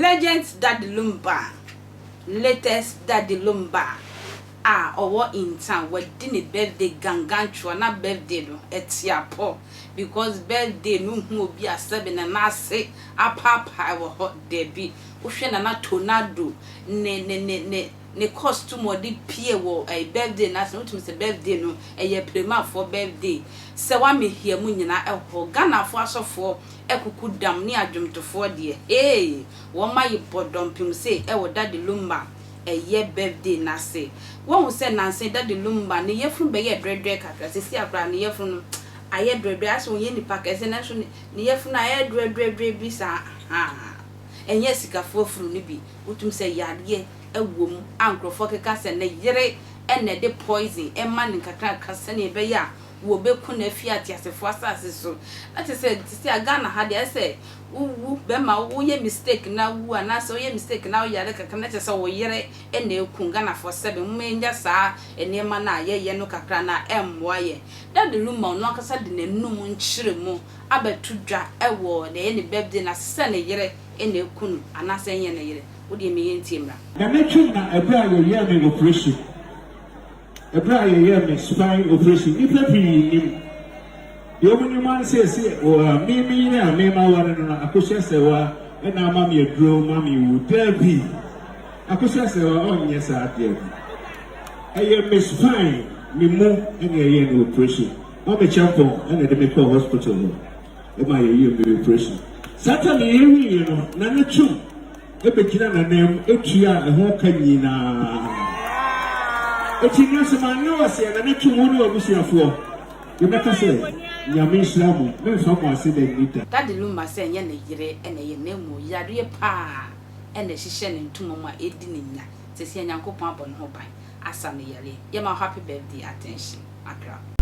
Legend Daddy Lumba, latest Daddy Lumba a ɔwɔ in town, wadi ne birthday gangantoa na birthday no ɛte apɔ because birthday no nhu obi a sɛbe ne nan ase apaapae wɔ hɔ dabi. Wohwɛ Nana Tornado ne ne ne ne ne costume a ɔde pue wɔ ɛyi birthday no ase no wotumi sɛ birthday no ɛyɛ Premafoɔ birthday sɛ wamehia mu nyinaa ɛwɔ hɔ. Ghanafoɔ asɔfoɔ Akuku dam ne adwomtofoɔ deɛ hey wɔn aye bɔ dɔmpem sei ɛwɔ Daddy Lumba ɛyɛ birthday no ase. Woahu sɛ nansa yi Daddy Lumba ne yafunu bɛyɛɛ drɛdrɛ kakra, seesei a koraa ne yafunu no ayɛ drɛdrɛ ayɛ sɛ ɔnyɛ nipa kɛse nanso ne yafunu ayɛ drɛdrɛdrɛ bi saa ahaa. Ɛnyɛ asikafoɔ afunu no bi, wotumi sɛ yareɛ wɔ mu a nkurɔfoɔ keka sɛ ne yere na ɛde poison ma no nkakrankakra sɛdeɛ ɛbɛyɛ a wɔbɛku no afi ateasefoɔ asase so. Na kyerɛ sɛ sisi a Ghana ha deɛ ayɛ sɛ wowu bɛrima woyɛ mistake na wu anaasɛ woyɛ mistake na woyare kakra na kyerɛ sɛ wo yere na ɛku. Ghanafoɔ sɛbe momma yɛnya saa nneɛma no a yɛyɛ no kakra no a ɛmmoa yɛn. Daddy Lumba ɔno ankasa de n'anum nkyerɛmu abɛto dwa wɔ deɛ ɛyɛ ne birthday no ase sɛ ne yere na ɛku no anaasɛ ɛnyɛ ne yere. Wo deɛ ma yɛntie mmra. Nyame twem na ɛberɛ a yɛyɛɛ me operation. Ɛberɛ a yɛyɛɛ me spine operation, nnipa pii nnim. Deɛ wɔn nim ara ne sɛ yɛse wɔ me me yere a me maware no no, Akosua Sɛwa na ama me aduro ma me wu. Daabi! Akosua Sɛwa ɔnyɛ saa adeɛ no. Ɛyɛ me spine, me mu na yɛyɛɛ no operation. Maame Kyɛmpɔn na ɛde me kɔɔ hospital hɔ ma yɛyɛɛ me operation. Saa tam yɛwieɛ no, Nana Twum bɛgyina n'ananmu tua ɛho ka nyinaa. Enti nnɛ sɛ manne wo ase a, Nana Twum, wo ne w'abusuafoɔ, yɛbɛka sɛ Nyame nhyira mo, memfa mo ase da nni da. Daddy Lumba sɛ ɛnyɛ ne yere na ɛyɛ na mmom yareɛ paa na ɛhyehyɛ ne ntoma mu a ɛdi ne nya. Seesei Nyankopɔn abɔ ne ho ban asa no yareɛ. Yɛma wo happy birthday attention Accra.